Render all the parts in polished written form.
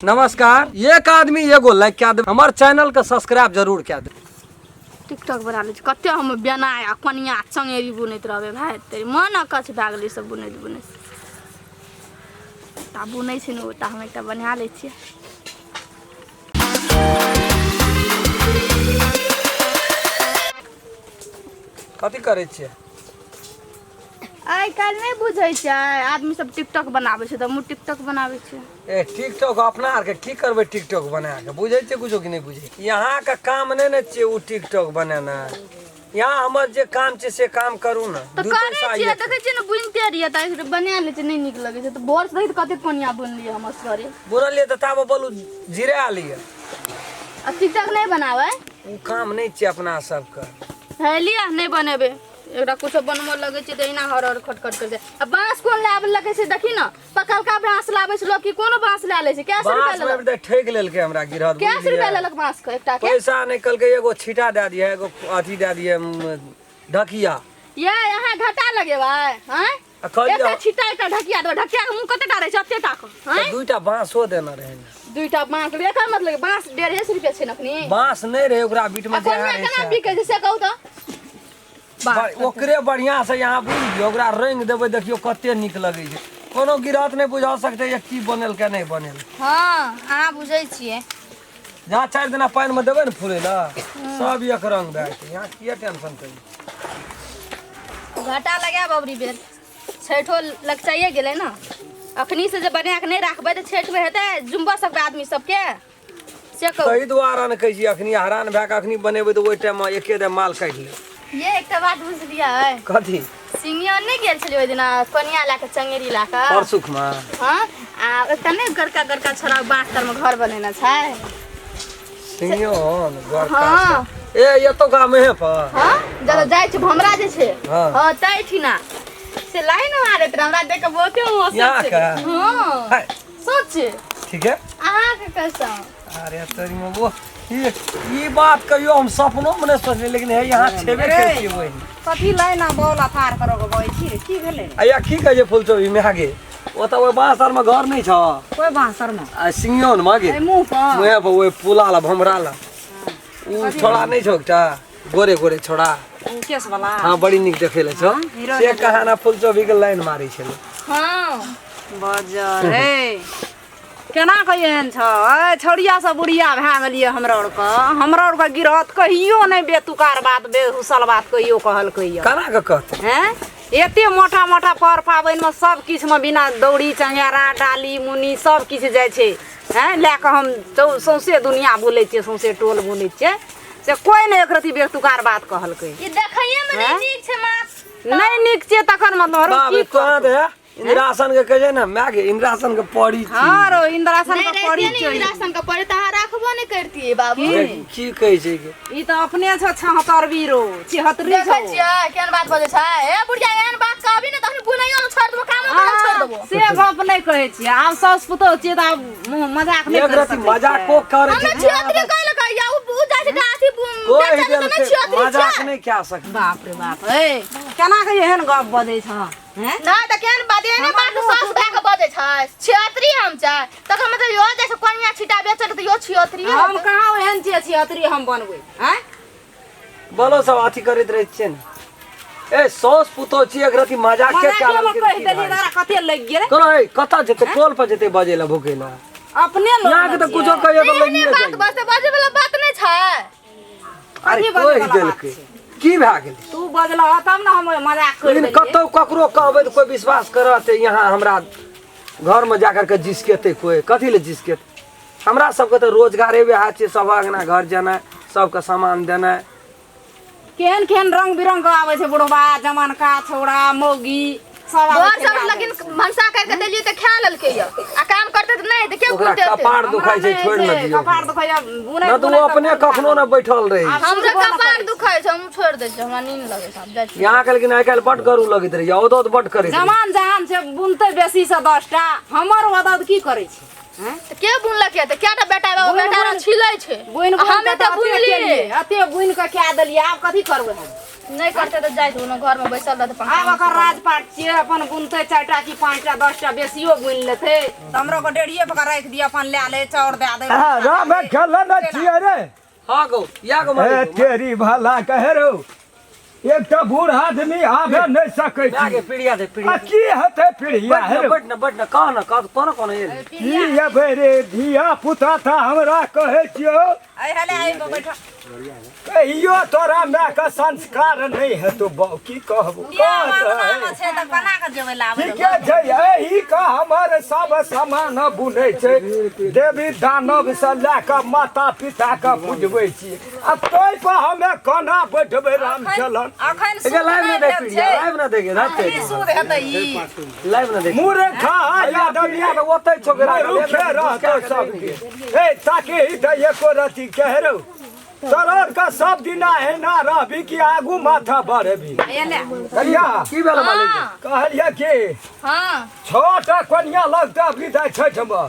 नमस्कार। एक आदमी एगो लाइक कए देब, हमर चैनल के सब्सक्राइब जरूर कए देब। टिकटॉक बना लै छी, कते हम बेना आ कोनिया चंगेरी बुनैत रहबै भाइ, तेरी मन अकछ भए गेलै सब बुनैत बुनैत। ता बुनै छै ने ओ, ता हम एकटा बना लै छियै। कथी करै छियै? आइ काल्हि नहि बुझै छै आदमी सब, टिकटॉक बनाबै छै तऽ हमहूँ टिकटॉक बनाबै छियै। ए टिकटॉक अपना आरके की करबै टिकटॉक बना के? बुझै छियै कुछो कि नहि बुझै? यहाँके काम नहि ने छियै ओ टिकटॉक बनेना। यहाँ हमर जे काम छै से काम करू ने। तऽ दू करै पैसा छियै। ये देखै छियै ने, बुनिते रहियै तऽ बना लै छियै, नहि नीक लगै छै तऽ भोर से देखै कते कोनिया बुनलियै हम असगरे। बुनलियै तऽ ताबे बोलू जिरा लिअ। आ टिकटॉक नहि बनाबै? ओ काम नहि छियै अपना सबके। हे लिअ, नहि बनेबै। एकरा कुछो बनबऽ लगै छै तऽ एना हर हर खटखट करै छै। आ बाँस कोन लाबऽ लगै छै देखी ने, पकलका बाँस लाबै छै लोक कि कोनो बाँस लए लै छै? कै सौ रुपया बाँस लेलक में तऽ ठकि लेलकै हमरा गिरहत। कै सौ रुपया बुझलियै? लेलक बाँस के एकटा के? पैसा नहि कहलकै, एगो छीटा दए दिहे, एगो अथी दए दिहे ढकिया। ये अहाँ घाटा लगेबै आँय? आ कहलियै एकटा छिट्टा एकटा ढकिया देबै, ढकिया के मुँह कते टा रहै छै? एते टा के आँय? तऽ दूटा बाँसो देने रहै ने। दुईटा बाँस लेबै, एकर मतलब बाँस 150 रुपया छै ने अखनी। बाँस नहि रहै ओकरा बीच आ में जे कोनिया रहै केना से। बिकै छै से कहू तऽ। ओकरे बढ़िया से यहाँ बुझि लियौ, ओकरा रंग देबै, देखियौ कते नीक लगै छै। कोनो गिरहत नहि बुझा सकतै जे की बनेलकै नहि बनेलकै। हँ, अहाँ बुझै छियै। जहाँ 4 दिना पानि मे देबै ने फूलै लए, सब एक रंग भए जेतै। यहाँ किए टेंशन करी? घाटा लगायब अबरी बेर। छठिो लगचाइए गेलै ने, अखनी से जे बना कऽ नहि राखबै तऽ छठिमे हेतै जुम्बा सबके आदमी सबके से कहू। ताहि दुआरे ने कहै छी, अखनी हैरान भए कऽ अखनी बनेबै तऽ ओहि टाइममे एके दे माल काटि लेब। ये एकटा बात बुझलियै? कथी? सिंगियन नहि गेल छलियै ओहि दिना कोनिया लए कऽ, चंगेरी लए कऽ? परसुखमे। हँ, आ एकटा नहि गोरका गोरका छोड़ा बाँस तरमे घर बनेने छै। सिंगियन गोरका? हँ। ए एतौका मेहे पर? हँ, जब जाइ छै भमरा जे छै। हँ। हँ, तै ठिना से लाइन मारैत रहै, हमरा देख कऽ बहुते हँसैत यहाँ छलै। के? हँ। हाय। सच। ठीक है। अहाँके कसम। अरे तोरी में वो ई बात कहियो हम सपनो में नहीं सोचले, लेकिन हे यहाँ छेबे करै छियै वही। कथी लाइन बॉल अथार करऽ के बजै छी रे? की भेलै? आ की कहै छै फुलचोबी में आगे ओतऽ ओहि बाँस आर में घर नहीं छ? कोइ बाँसर मे? आ सिंगियन में गे। एहि मुँह पर? मुँहे पर, ओहि पुला ला भमरा ला उ छोड़ा नहीं छौ एकटा गोरे गोरे छोड़ा? ओ केस वाला? हाँ, बड़ी नीक देखै ले छौ। हीरो। से कहाना फुलचोबी के लाइन मारै छलै। हँ। बजर हे केना कऽ एहन छ ए छौड़िया सब, बुढ़िया भए गेलियै। हमरा आरके गिरहत कहियो नहि बेतुकार बात, बेहुसल बात कहियो कहलकै यऽ? केना के कहतै? हैं, एते मोटा मोटा पर पाबनिमे सब किछुमे बिना दौरी चंगेरा डाली मुन्नी सब किछु जाइ छै। हैं, लए कऽ हम सौंसे दुनिया बुलै छियै, सौंसे टोल बुलै छियै, से कोइ नहि एक रति बेतुकार बात कहलकै। ई देखैये मे नहि हैं? नीक छै माँ। नहि नीक छियै तखन मतलब बाप की रे, तोरा कहतौ? तऽ हे इंदिरासन के कहै छै ने माय के, इंदिरासन के पड़ी छी। हँ रो, इंदिरासन नहि के रहितियै पड़ी ने छै। इंदिरासन के पड़ी तऽ अहाँ राखबो नहि करतियै बाबू। की की कहै छै के? ई तऽ अपने छौ छहतरबी रो, छिहत्तरी छौ। देखै छियै केहन बात बजै छै। ए बुढ़िया, एहन बात कहबी ने तखन बुनैयो ने छोड़ि देबो, कामो करब छोड़ि देबो। से गप नहि कहै छियै। आब साउस पुतोह छियै तऽ आब मुँह मजाक नहि एक कर रति सकै मजाको छियै। करै हमे छै। छिहत्तरी कहै लए कहैया, उ जाइ छै अथी कोइ बेचै लए तऽ नहि देलकै छिहत्तरी मजाक छै। नहि कए सकै। बाप रे बाप, ए केना के एहन गप बजै छ हैं? नहि तऽ केहन बात, एहने बात सास भए कऽ बजै छै छिहत्तरी हम छै, तखन मतलब इहो जाइ छै कोनिया छिटा बेचल तऽ इहो छिहत्तरी। हम कहाँ ओहन छियै छिहत्तरी हम बनबै हैं? बोलो, सब अथी करैत रहै छियै ने। ए साउस पुतोह छियै, एक रति मजाक के मजाके कए मे लेलकै कहि की देलियै। भाई? तोरा कते लागि गेलै? कोनो ए कतऽ जेतै? टोल पर जेतै बजै लए भूकै लए? अपने लोग यहाँ के ने तऽ कुछो छियै। कहियो तऽ एहने लगिए बात जाइए। बजते बजै वाला बात नहि छै। अरे कथी बजै कहि वाला बात देलकै छै? की भए गेलै? तू बजलह तब ने हम मजाक करि लेकिन देलियै। कतौ ककरो कहबै तऽ कोइ विश्वास करत? यहाँ हमरा घरमे जा करके जिसकेतै कोइ? कथी लए जिसकेतै? हमरा सबके तऽ रोजगारे वएह छै, सब अङ्गना घर जेनाइ, सबके सामान देनाइ। केहन केहन रंग बिरंग के आबै छै, बुढ़बा जमानका छौड़ा मौगी सब आबै घर छै सब लए लेकिन जाइ छै। भनसा करके देलियै तऽ खा लेलकै यऽ, आ काम करतै तऽ नहि तऽ के ओकरा बुनतै? कपार दुखाइ छै, हमरा छोड़ि नहि ने छै, दियौ। कपार दुखाइया बुनै नहि तऽ ओ अपने कखनो ने बैठल रहै छै। हमरो सुतबो नहि कपार करै छै। दुखाइ छै, हम छोड़ि दै छियै, हमरा नींद लगै छै, आब जाइ छी। यहाँ के लेकिन आइ काल्हि बड्ड गरू लगैत रहैया, औदौद बड्ड करैत रहै। जमान जहान छै, बुनतै बेसी से 10टा, हमर मदद की करै छै हैं? तऽ के बुनलक यऽ? तऽ कएटा बेटा बाबू बुनि- बेटा बुनि- छिलै छै बुनि आ बुनि हमे कऽ तऽ अते बुनलियै। केलियै, अते बुनि कऽ कए देलियै, आब कथी करबै हम? नहि करतै तऽ जाइत कोनो घरमे बैसल रहतै पंखा। आब ओकर राजपाट छियै, अपन बुनतै 4टा कि 5टा 10टा बेसियो बुनि लेतै तऽ हमरो के डेढ़िए पर राखि दिअ, अपन लए ले चाउर दए दे। राम खेलन छियै रे। हाँ गो या गो ए मालिक तेरी भला कहे रौ, एकटा बूढ़ आदमी आबे नहि सकै माय के छी। पीढ़िया दे आ पीढ़िया। की हेतै पीढ़िया बैठ हे न रौ? बैठ न बैठ न, कह न कह कोनो कोनो एल। की अबै रे धिया पुता तऽ हमरा कहै छियौ। आइ हले आइ बैठ। कहियो तोरा मायके संस्कार नहि हेतौ बाउ, की कहबो। अंगनामे छै तऽ केना कऽ जेबै लाबै? ठीके छै, एही के हमर सब सामान बुनै छै, देवी दानव से लए कऽ माता पिता के पूजबै छी, आ ताहि पर हमे कोना बैठबै रामचलन? अखन एके लाइव न दे पीढ़िया, लाइव न देगे धत्ते। की सूद हेतै ई? लाइव न दे। मूर्खा आदमी। पीढ़िया तऽ ओतै छौ गेला। मूर्खे रहतौ सबके। ए ताके ही तऽ एको रति कह रौ, तोहर के सब दिना एना रहबी कि आगू माथा बढ़बी? एले कनिया। की भेल मालिक? कहलियै कि हाँ 6टा कनिया लगता अभी जाइ छठिमे,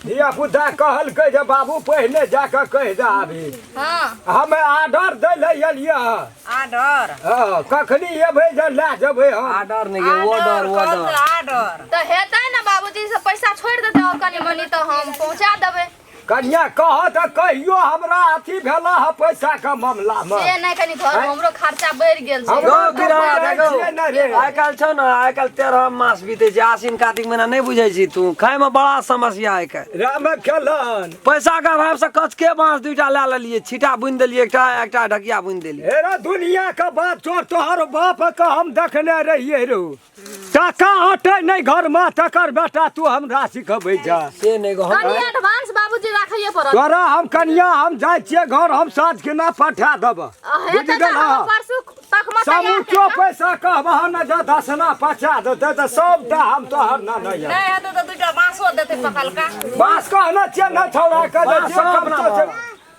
धिया पुता कहलकै जे बाबू पहिने जाकऽ कहि दे आबी। हाँ हमे आर्डर दै लए एलियै हँ। आर्डर? हँ, कखनी एबै जे लए जेबै हम? आर्डर नहि गे, ऑर्डर ऑर्डर। आर्डर तऽ हेतै ने, बाबूजी से पैसा छोड़ि देतै और कनि मनि तऽ हम पहुँचा देबै। कनिया कह तऽ कहियो हमरा अथी भेला हँ पैसाके मामलामे? से नहि, कनि घर मे हमरो खर्चा बढ़ि गेल छै। हमरो गौ गिरा बुझै देखौ। छियै ने रे। आइ काल्हि छौ ने, आइ काल्हि 13 मास बीतै छै, आसिन कार्तिक महीना नहि बुझै छी तू, खायमे बड़ा समस्या आइ काल्हि। राम खेलन। पैसा के अभाव से कचके बाँस 2टा लए लेलियै, छीटा बुनि देलियै एकटा, एकटा ढकिया बुनि देलियै। हेरा दुनिया के बात छोड़, तोहर बाप के हम देखने रहियै रो, टाका अटै नहि घर में, तकर बेटा तू हमरा सिखबै जा। से नहि गो हम कनि एडवांस बाबूजी राखैये पड़त। तोरा हम कनिया, हम जाइ छियै घर, हम साँझ के पठा देब। आ हेतै बुझि तऽ गेलह? हम परसू तक मे तैयार समूचो करि कऽ- पैसा कहबह ने जे दसना पचा देतै तऽ सबटा हम तोहर ना नहि। नहि हेतै तऽ 2टा बाँसो देतै पकलका। बाँस कहने छियै ने छौड़ा के जे बाँस जे सब कम अपना छै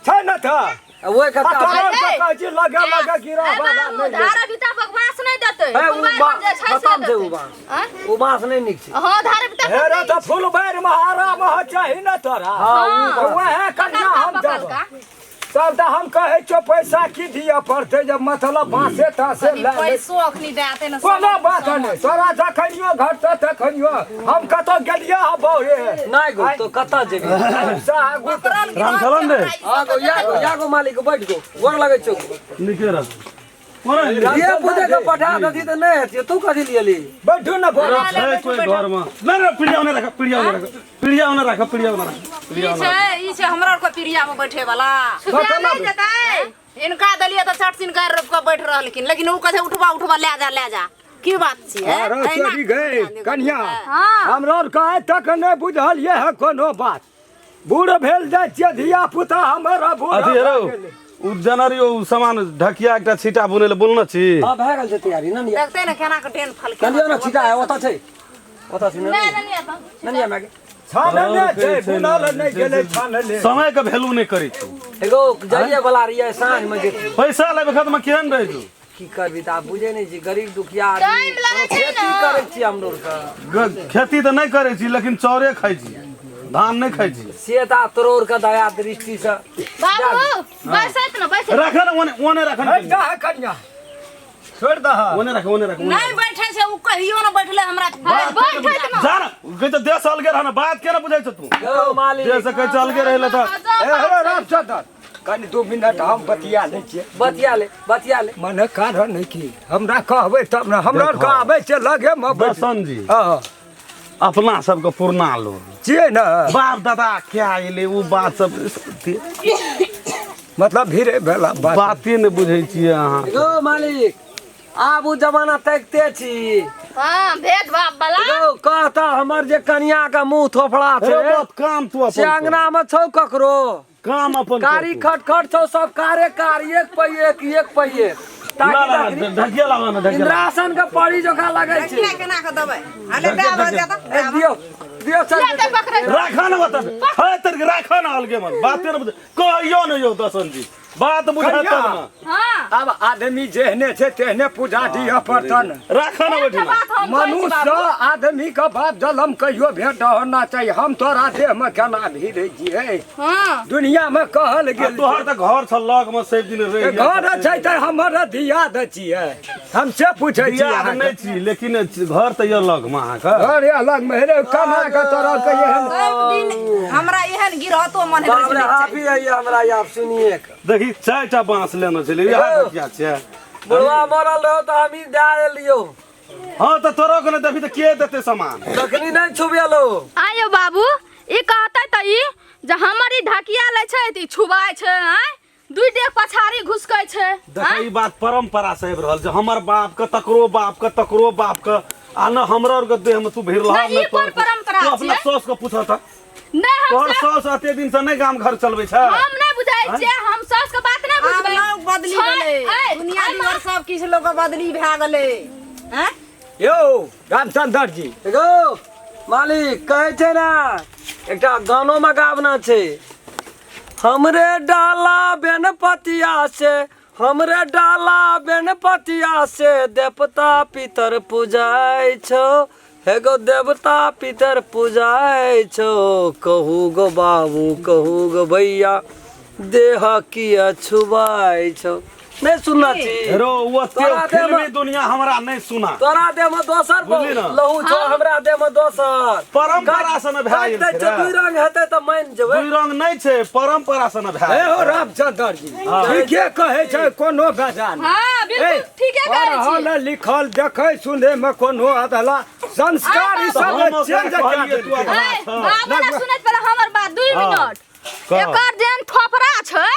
छै ने तऽ ओहि आ कत्ता तोरा ए, के कहै छी लगे लगे गिरा ए वाला बाबू, नहि। धारा बिता पर बाँस नहि देतै। ए, उ फुलबारि बा- पर जे छै से खतम छै उ देतै। बाँस। आँय? ओ बाँस नहि नीक छै। हँ, धारा बिता पर हे रे नहि। तऽ फुलबारि मे आराम हो चाही ने तोरा? हाँ, उ तऽ वएह कनिया पकलका हम देब। पकलका। तब तऽ हम कहै छियौ पैसा की दिअ पड़तै जे मतलब बाँसे ताँसे कनि लए ले। पैसो अखनी दए देतै ने। कोनो बात नहि, तोरा जखनियो घटतौ तखनियो। हम कतऽ गेलियै हँ बौरे? नहि गो, तो कतऽ जेबी? आगू तऽ राम चलन रे। हाँ गो, या गो, या गो मालिक, बैठ गो, गोर लगै छौ। नीके रह। कोना धिया पुता के पठा देती तऽ नहि हेतै, तू कथी लिए ली? बैठू ने बौरे। छै कोई घर में? नहीं नहीं, पीढ़िया ओने रख, पीढ़िया ओने रख, पीढ़िया ओने रख, पीढ़िया ओने रख, पीढ़िया ई ओने रख। छै, ई छै हमरा आरके पीढ़िया में बैठे वाला। सुविधा नहि देतै। हिनका देलियै तऽ चट सिन गारि रोपि कऽ बैठ रहलखिन, लेकिन ओ कहै उठबा उठबा लए जा लए जा। की बात छियै? अरे एहिना चली गई कनिया। हाँ। हमरा आरके आइ तक नहि बुझलियै है कोनो बात, बूढ़ भेल जाइ छियै, धिया पुता हमर बूढ़ अथी भए हेरौ गेलै। उ जनरी ओ सामान ढकिया एकटा छीटा बुनै ले बोलने छी। हाँ, भए गेल छै तैयारी ने। देखते ने केना के डेन फलके। ननिया ने छीटा है, ओतऽ छै, ओतऽ छै। नहि ननिया नहि तऽ ननिया माय के छानले छै, बुनल नहि गेलै, छानले। समय के वैल्यू नहीं करै छी। एगो जाइए वाला रहियै, साँझ मे जेती। पैसा लेबे खत में केहन रहै तू? की करबी तऽ आब बुझै नहि छी, गरीब दुखिया आदमी। टाइम लगै छै खेती ने। करै छी हमरो आरके। खेती तऽ नहि करै छी, लेकिन चाउरे खाइ छी, धान नहि खाइ छी। से तऽ आब तोरो आरके दया दृष्टि से। बाबू बैसैत ने बैसैत। राख ने ओने, ओने राख ने। हटि जा कनिया, छोड़ि दह। ओने राख, ओने राख, ओने नहि बैठे छै ओ, कहियो ने बैठले हमरा। बैठैत ने। जा ने कहै तऽ देश अलगे रह ने, बात केना बुझै छ तू? यौ मालिक। देश कहै छै अलगे रहै लए तऽ। ए हेलो रामचंद्र, कनि 2 मिनट हम बतिया लै छियै। बतिया ले, बतिया ले। मने कारण नहि की हमरा कहबै तब ने, हमरा आरके आबै छै लगे मे बैठ। दर्शन जी। हँ। अपना सबके पुरना लोग छियै ने, बाप दादा क्या एलै ओ बात सब मतलब भीड़े भेला बात। बाते नहि बुझै छियै अहाँ। यौ मालिक, आब उ जमाना तकिते छी। हाँ, भेदभाव वाला। यौ कहता हमर जे कनिया के मुंह थोपड़ा अरे छै बाप, काम तू से अपन कर। अंगना में छौ ककरो? काम अपन कर कारी तू। खट खट छौ सब, कारे कार, एक पे एक, एक पे एक। ला ताकि ला तकरी ढकिया लाबऽ ने, ढकिया लाबऽ। इंद्रासन के पड़ी जोखा लगै छै। केना केना कऽ देबै? हले दए भऽ जाता। ए, दियौ दियौ, चल ले तऽ जेतै। पकड़ै। राखऽ ने ओतऽ है तर राखऽ ने अलगे मन, बाते ने बुझ कहियो ने यौ दर्शन जी। बात बुझत कनिया। तब ने। हाँ आब आदमी जेहने छै तेहने पूजा दिअ पड़तन। राख न एकटा ओहिठिना। बात हम कहै छी मनुष्य बाबू। आदमी के बाप जलम कहियो भेंट होना चाहिए। हम तोरा देह में केना भिड़ै छियै? हाँ दुनिया में कहल आ गेल तोहर तऽ घर छ लग में सब दिन रहि घर छै तऽ हमर दियाद छियै, हम से पूछै छी दियाद अहाँके। नहि छी लेकिन घर तऽ यऽ लग में अहाँके। घर यऽ लग में रे, केना के तोरा के एहन सब दिन हमरा एहन गिरहतो मन बाप रे, हाफी है हमरा आब सुनिए के। देखी 4टा बांस लेने छलै, इएह किया छै? बुढ़वा मरल रहो तऽ हमही दए देलियौ। हाँ तऽ तोरो के नहि देबही तऽ के देतै सामान? तखनी नहि छुबेलौ। आयो बाबू, ई कहतै तऽ ई जे हमर ई ढकिया लै छै तऽ ई छुबाइ छै, आँय दुइ डेग पछाड़ी घुसकै छै। देख ई बात परंपरा से आबि रहल छै, हमर बाप के तकरो बाप के तकरो बाप के आ न हमरा और के देह में तू भिड़ रहा। नहि, ई कोन परंपरा तू अपना छियै? सास के पूछऽ तऽ। नहि, हम तोहर सास एते दिन से नहि गाम घर चलबै छै। हम नहि बुझै छियै, हम सास के बात नहि आब बुझबै। लोग बदली गेलै, दुनिया दुआर सब किछु लोग बदली भए गेलै। हैं यौ रामचंद्र जी। एगो मालिक कहै छै ने एकटा गानो मे गावना छै, हमरे डाला बेन पतिया से, हमरे डाला बेन पतिया से देवता पितर पूजाय छौ, हे गो देवता पितर पूजाय छौ, कहू गो बाबू कहू गो भैया देह किया छुबाय छौ। नहीं सुनना छी रो वो तोरा देह फिल्मी में दुनिया हमरा नहीं सुना। तोरा देह में दोसर बुझली ना? लहू छौ, हमरा देह में दोसर। परंपरा से न भए गेल काटि दै छै छै, रे। दुई रंग हेतै तऽ मानि जेबै। दुई रंग नहीं छै, परंपरा से न भए हे हो गेल। रामचंद्र जी ठीके कहै छै, कोनो बेजा नहि। हाँ बिल्कुल ठीके कहै छी। पढ़ल लिखल देखै सुनै में कोनो अधला संस्कार ई तऽ सब हम ओकरा चेंज कए कहलियै तू देलकै। अधला ऐ, छह। बाबू ना सुनैत पहिले हमर बात 2 मिनट। कह। एकर जेहन थोपड़ा छै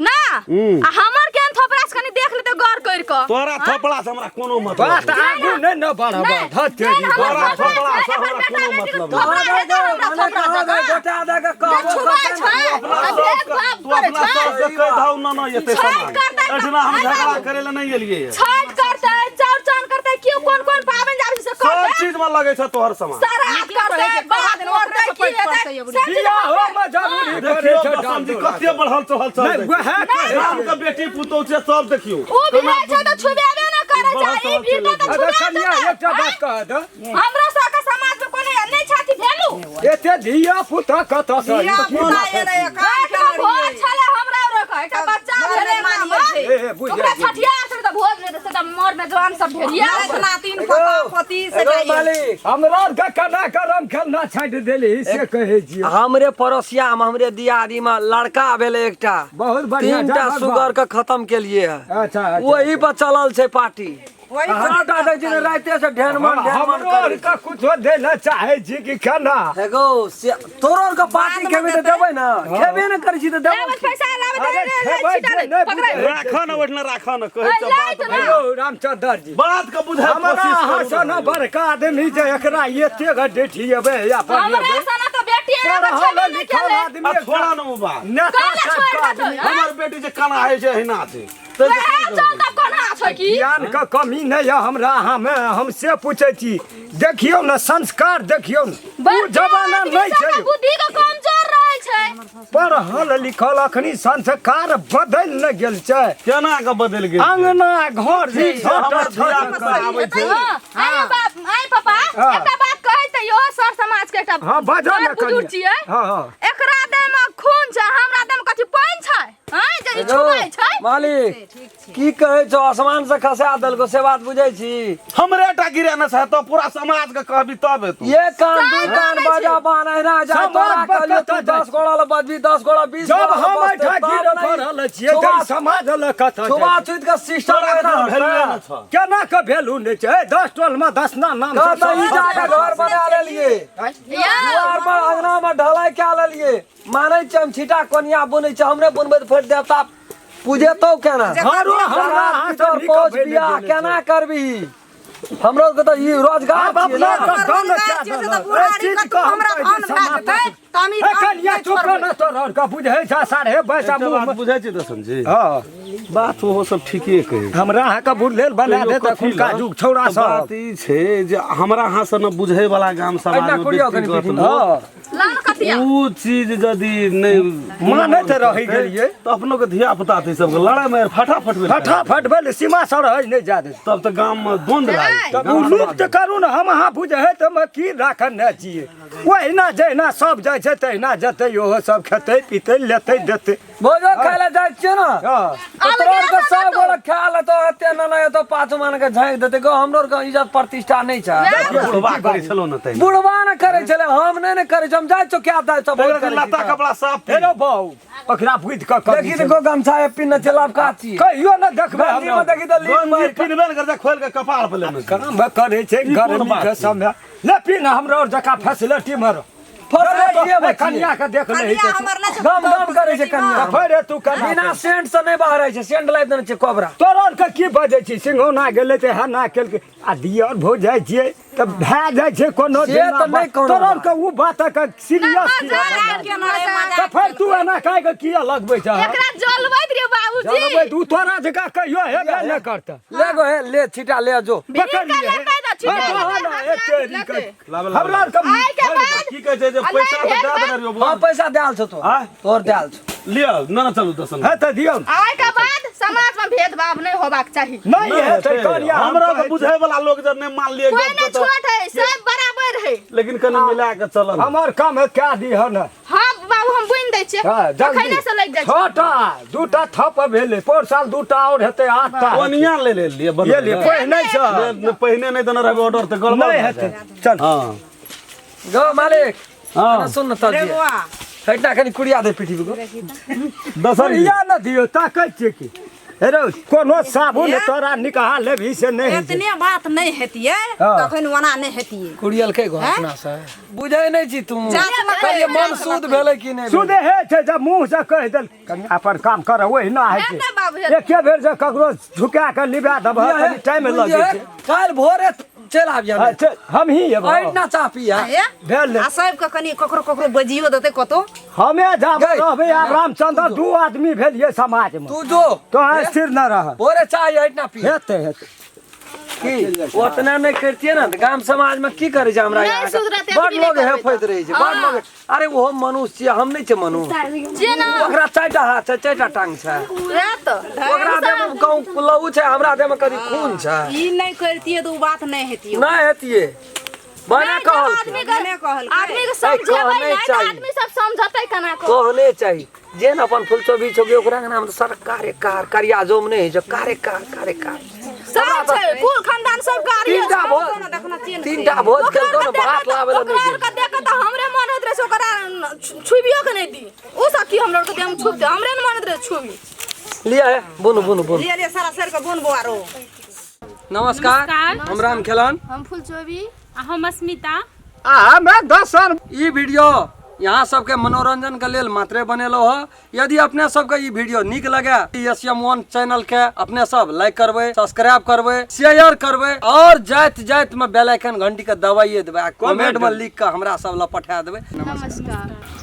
ना, आ हमर केहन थोपड़ा छै कनी देख लेते गौर करि कऽ। तोरा थोपड़ा से हमरा कोनो मतलब बात नहि। आगू नहि ने बढ़ब, नहि, धत जेहन तेरी। हमर तोरा थोपड़ा थोपड़ा छै, से एकर हमरा बेटा कोनो बेटीके मतलब नहि। थोपड़ा हेतै हमरा मने थोपड़ा कहबै, जकाँ। गोटा दऽ कऽ जे कहबो छुबाइ करतै छै, ने। अपना आ सास भेदभाव तू करै अपना छै। सास के कहि दहु न न एते छठि सामान। करतै तऽ- एहिठिना हम आइ झगड़ा बाबू। करै लए नहि एलियै ये। छठि करतै, चौरचन करतै, केओ कोन कोन पाबनि जाबै छै से सब करतै। चीज में लगै छै तोहर सामान। श्राद्ध करतै, बात करतै, की हेतै, सब चीज बियाहो में जरूरी करै देखियौ छै बसंत जी डाल कते बढ़ल चढ़ल चल नहि, वएह कहै राम के बेटी पुतोह छै सब देखियौ। उ भी छै तऽ छुबेबे न करै छै, ई भीतर तऽ अरे छुबा कनिया देतै। एकटा बात कह दे, हमरा सबके समाज में कोनो नहि छथि भेलू। एते धिया पुता कतऽ से? धिया पुता एलै, कान पेट में भोज छलै हमरा और के, एकटा बच्चा भेलै मानिए हमरा। छै। ए, बुझि ओकरा जाइ छी। छठियार छलै तऽ भोज भेलै, से तऽ मर में जवान सब ढेरिया नात नातिन पोता पोती से एगो जाइए। मालिक हमरा आरके केना करम खेलना छाँटि देली से कहै छियै। हमरे पड़ोसिया में हमरे दियादी में लड़का भेलै एकटा, बहुत बढ़िया, 3टा जय भगवान। सुगर के खत्म केलिए है। अच्छा, अच्छा। वही पर चलल छै पार्टी। वही सबटा दै छै ने राइते से ढेनमन ढेनमन हमरो करै आरके कुछो दै लए चाहै छी कि केना? एगो से तोरो आरके पार्टी बादमे खेबै तऽ देतै। देबै ने, खेबे ने करै छी तऽ देबै। लाबत पैसा लाबत, अरे रे, रे, खेबै छिटा जे दे, नहि पकड़ै। बुझै। राख न ओहिठिना राख न कहै ऐ, छै लाइत बात ना। यौ रामचंद्र जी बात के बुझै हमरा कोशिश अहाँ करू सन ने। बड़का आदमी जे एकरा एते गो डेठिएबै या हमरा पढ़िएबै, सना तऽ बेटी एना तऽ पढ़ल छेबे नहि लिखल केलै। आदमी आ छोड़ा न ओ बात। नेता काहे टाइपके छोड़ि देतौ, आदमी। आँय? हमर बेटी जे केना होइ छै एहिना छै। तऽ वएह चल तऽ कोना छै की? ज्ञान के कमी नहि यऽ हमरा अहाँ में, हम से पूछै छी। देखियौ ने संस्कार देखियौ ने, ओ बड़का जमाना आदमी नहि छै। सबके बुद्धि के कमजोर रहै छै। पढ़ल लिखल अखनी संस्कार बदलि ने गेल छै। केना के बदलि गेल छै? अंगना घर जे ठीक छै, हमर छोट धिया छोट पुता आबै छै। हाँ, आइ बाप, आइ पापा, हाँ। एकटा बात कहै तऽ इहो सर समाज के एकटा हाँ, बाजऽ ने बड़ बुजुर्ग कनिया। छियै। हाँ, हाँ। एकरा देह में खून छै, हमरा देह में कथी पानि छै? हाँ, जे ई एगो छुबै छै। मालिक की कहै छौ, आसमान से खसा देलको से बात बुझै छी? हमरे टा गिरे न छै तऽ पूरा समाज के कहबी तब हेतौ। एक कान दुई समाज कान नहि छै। बजा बान एहिना जाय, समाज तोरा पर कहलियौ तू कतऽ जाइ 10 गोड़ा लए बजबी, 10 गोड़ा 20 जब गोड़ा लए हम बजतै, एहिठाम तब गिर नहि। पड़ल छियै तऽ ई समाज लए कतऽ छुआ जाइ छै? छुइत के सिस्टम तोरा एहिना कोनो वैल्यू हटतै। नहि छौ। केना के वैल्यू नहि छै? ए, 10 टोल में 10 ना नाम कह से तऽ ई सब जाके घर बना लेलिए, दुआर पर अंगना में ढलाई कए लेलिए। मानै छियै हम छिटा कोनिया बुनै छै, हमरे बुनबै तऽ फेर देवता पूजेतौ केना? घरो हमरा श्राद्ध अहाँ पितर से नीक पौच भेल बियाह गेल केना छै। करबी? हमरो के तऽ ई रोजगार आब छियै अपना ने। के धन रोजगार क्या छियै से देलक? तऽ बूढ़ा एहि चीज कतौ के हम हमरा कहै धन छी भए समाप्त। जेतै। तऽ हम ई ए धर्म कनिया नहि चुप छोड़बै। रह न तोरा आर के बुझै छ साढ़े बैसा एकटा मुँह बात बुझै छी दसन जी हँ बात ओहो सब ठीके कहै हमरा अहाँके बुझलेल बना कहियो देत कथी एखुनका लए? युग छौड़ा तऽ सब बात ई छै जे हमरा अहाँ से न बुझै वाला गाम समाज एहिना मे कुड़िया कनि व्यक्तिगत पीठी लोक, हँ लाल कथिया उ चीज यदि नहि मानैत रहि गेलियै। तऽ अपनो के धिया पुता तऽ ई सबके लड़ाइ मारि फटाफट भेल फटाफट भेल सीमा सरहद नहि जा देत तब तऽ गाम मे द्वंद भए जेतै। तब ओ लुप्त करू ने हम अहाँ बुझै तऽ हम की राखने छियै ओहिना जहिना सब जाइ छै तहिना जेतै ओहो सब खेतै पीतै लेतै देतै भोजो खाय लए जाइ छियै ने हँ तऽ तोरा आरके सब गोरा खा लेतौ एते ना ना एतौ पाछू मान के झाँकि देतै गो हमरो आरके इज्जत प्रतिष्ठा नहि छै बुढ़बा करै छलहुँ ने तहिना बुढ़वा ने करै छलै हम नहि ने करै छी हम जाइ छियौ क्या दाइ सब तकरा लत्ता कपड़ा साफ हे रौ बाउ ओकरा बुझि कऽ करी देखी तऽ गो गमछा पिन्ने छै लबका छी कहियो ने देखबै गंजी हमरा मे देखी तऽ लील गंजी मारि कऽ- पिन्हबे ने करतै खोलि के कपार पर लेने छै। काम करै छै ई कोन गर्मी बात के छै? समय ले पी ने हमरा और जकाँ फैसिलिटी मे रह फैसिलिटीए मे छियै। कनिया के देख ले कनिया हमर नहि छै गम गम करै छै कनिया फेर तू कना बिना सेंट से नहि बहरै छै सेंट लाबि देने छै कोबरा तोरा के की बजै छी सिंघौना गेलै तऽ हना केलकै आ दियर भो जाइ छियै तऽ भए जाइ छै कोनो से जेना तऽ नहि बात। कोनो तोरा बात। के उ बात के सीरियस किया मजाक केना रे, मजाक तऽ फेर तू एना काहे के किया लगबै छह एकरा जलबैत रे बाबूजी जनबै तू तोरा जकाँ कहियो हेबे नहि करतै ले गो हे ले छिटा ले जो पकड़ लिए लेतै तऽ छिटा हाँ, लेतै, हाँ, हाथ एते लेतै। निकल। लाबे, लाबे। हमरा आरके आइ के बाद की कहै छै जे आ पैसा नहि तऽ दए भेल देने रहियौ हाँ पैसा देल छौ तो आँय? तोहर देल छौ लिअ न न चलू दसन है तऽ दियौ ने। आइ के बाद समाज में भेदभाव नहीं होबाक चाही नहि हेतै कनिया हम हमरा कहै तऽ छी। बुझै वाला लोग जब नहि मान लिए कोई गप नहीं के तऽ छोट है सब बराबर है लेकिन कनि मिला के चलल हमर काम है कए दिह ने हाँ बाबू हम बुनि दै छियै हाँ, जल्दी। अखने से लागि जाइ छै छटा दूटा थप भेलै पोर साल दूटा आओर हेतै आठटा ओनिया ले ले लिए ये लिए पहिने छै पहिने नहि देने रहबै ऑर्डर तऽ गड़बड़ नहि भए हेतै जायत। चल हँ गो मालिक हँ सुन न तब रे दिया बौआ हटना कनि कुड़िया दे पीठी पे दसन कुड़िया न दियौ ताकै छियै की हे रौ कोनो साबुन हे? तोरा निकाह लेबही से नहि होइ छै। एतने बात नहि हेतियै हँ। तखन ओना नहि हेतियै कुड़ियल के गो हैं? अपना से बुझै नहि छी तू जाँच मे कहलियै करै, मन जाँच शुद्ध भेलै कि नहि भेलै? सुधे हे छै जब मुँह से कहि देल कनि अपन काम कर ओहिना होइ हेतै बाबू, छै हेतै। एके बेर जे ककरो झुका कऽ लिबा देबह लिअ हे, कनि टाइम बुझलियै? लगै छै काल्हि भोरे चलि आबियै हँ, चल, हमही एबौ एहिना चाह पिया हे भेल आ सबके कनि ककरो ककरो बजियो देतै कतौ हमे जाब गई। रहबै आब रामचंद्र दू आदमी भेलियै समाज मे तू जो तोहर स्थिर न रह भोरे चाह एहिना पी हेतै हेतै की ओतना नहि करतियै ने तऽ गाम समाज में की करै छै हमरा नहि यहाँ के? सुधरतै, बड़ एतबी नहि लोग करबै हेफैत तऽ। रहै छै बड़ लोग अरे ओहो मनुष्य छियै हम नहि छियै मनुष्य जे ना ओकरा चारिटा हाथ छै चारिटा टांग छै वएह तऽ ओकरा देह में कहूँ लहू छै हमरा देह में कभी खून छै ई नहि करतियै तऽ ओ बात नहि हेतियै नहि हेतियै बने नहि, जब कहल आदमी के नहि कहलकै। आदमी के समझेबै कहने नहि तऽ चाही। आदमी सब समझतै केना कऽ कहने चाही जे ने अपन फुलचोबी छौबी ओकरा नाम तऽ सर कार्य कार करिया जोम नहि होइ छै कार्य कार कार्य कार सब छै कुल खानदान सब कार्य तीनटा भोज देखना चेन तीनटा भोज केलको ने भात लाबै लए ओकरा नहि आरके देख के तऽ हमरे मन होइत रहै से ओकरा छुबियो के नहि दी ओ सब की हमरा आरके देह मे छुबतै हमरे ने मन होइत रहै छुबी लिअ हे बुनू बुनू बुनू लिए लिए सारा सर के बुन बौआ रो नमस्कार हम राम खेलन हम फुलचोबी आ हम अस्मिता आ हमे दसन ई वीडियो यहाँ सबके मनोरंजन के लेल मात्रे बनेलो ह यदि अपने सबके ई वीडियो नीक लगे एस एम वन चैनल के अपने सब लाइक करबै सब्सक्राइब करबै शेयर करबै और जाइत जाइत में बेल आइकन घंटी के दबाइए देबै आ कमेंट में लिख के हमरा सब लग पठा देबै नमस्कार।